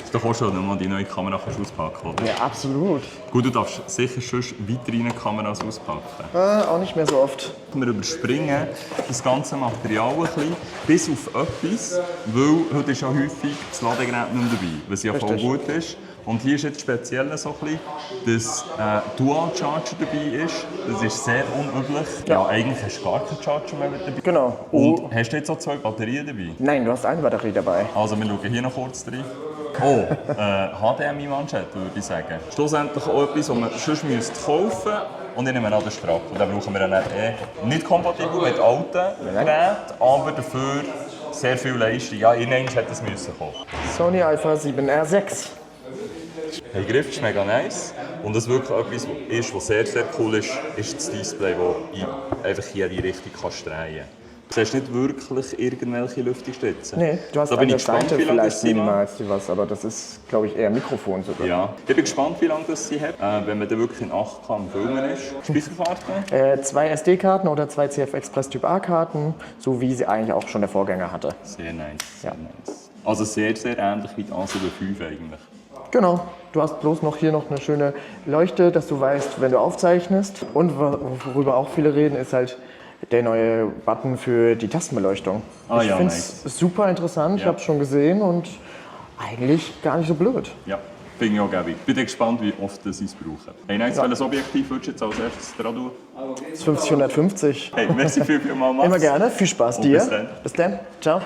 Ist doch auch schön, wenn man die neue Kamera auspacken kann, oder? Ja, absolut. Gut, du darfst sicher schon weitere Kameras auspacken. Auch nicht mehr so oft. Wir überspringen das ganze Material ein bisschen, bis auf etwas, weil heute ist ja häufig das Ladegerät nicht mehr dabei, was ja voll Richtig. gut ist. Und hier ist jetzt speziell so ein bisschen, dass Dual Charger dabei ist. Das ist sehr unüblich. Ja, eigentlich hast du gar keinen Charger mehr mit dabei. Genau. Und hast du jetzt auch 2 Batterien dabei? Nein, du hast eine Batterie dabei. Also wir schauen hier noch kurz rein. Oh, HDMI-Manschette würde ich sagen. Schlussendlich auch etwas, was man sonst kaufen müsste. Und ich nehme an, den Strap. Und den brauchen wir dann nicht kompatibel mit alten Geräten, aber dafür sehr viel Leistung. Ja, irgendwann hätte es müssen kommen. Sony Alpha 7R6. Der Griff ist mega nice. Und was wirklich etwas ist, was sehr, sehr cool ist, ist das Display, das einfach hier in die Richtung kannst drehen kann. Du siehst nicht wirklich irgendwelche Lüftungsstützen. Nee, du hast da bin an ich der gespannt, Seite wie lange vielleicht sie minimalst was, aber das ist, glaube ich, eher Mikrofon sogar. Ja, ich bin gespannt, wie lange das sie hat, wenn man dann wirklich in 8K am Filmen ist. Speicherkarte? 2 SD-Karten oder 2 CF Express Typ A-Karten, so wie sie eigentlich auch schon der Vorgänger hatte. Sehr nice, Ja. sehr nice. Also sehr, sehr ähnlich wie die A75 eigentlich. Genau. Du hast bloß noch hier noch eine schöne Leuchte, dass du weißt, wenn du aufzeichnest. Und worüber auch viele reden, ist halt der neue Button für die Tastenbeleuchtung. Ah, ich ja, finde es super interessant, ich Ja. habe es schon gesehen und eigentlich gar nicht so blöd. Ja, bin ich auch gäbig. Bin gespannt, wie oft sie es brauchen. Hey, nein, welches Objektiv würdest du jetzt als erstes dran tun? Das 50-150. Hey, merci vielmals. Immer gerne, viel Spaß Und dir. bis dann. Bis dann, ciao.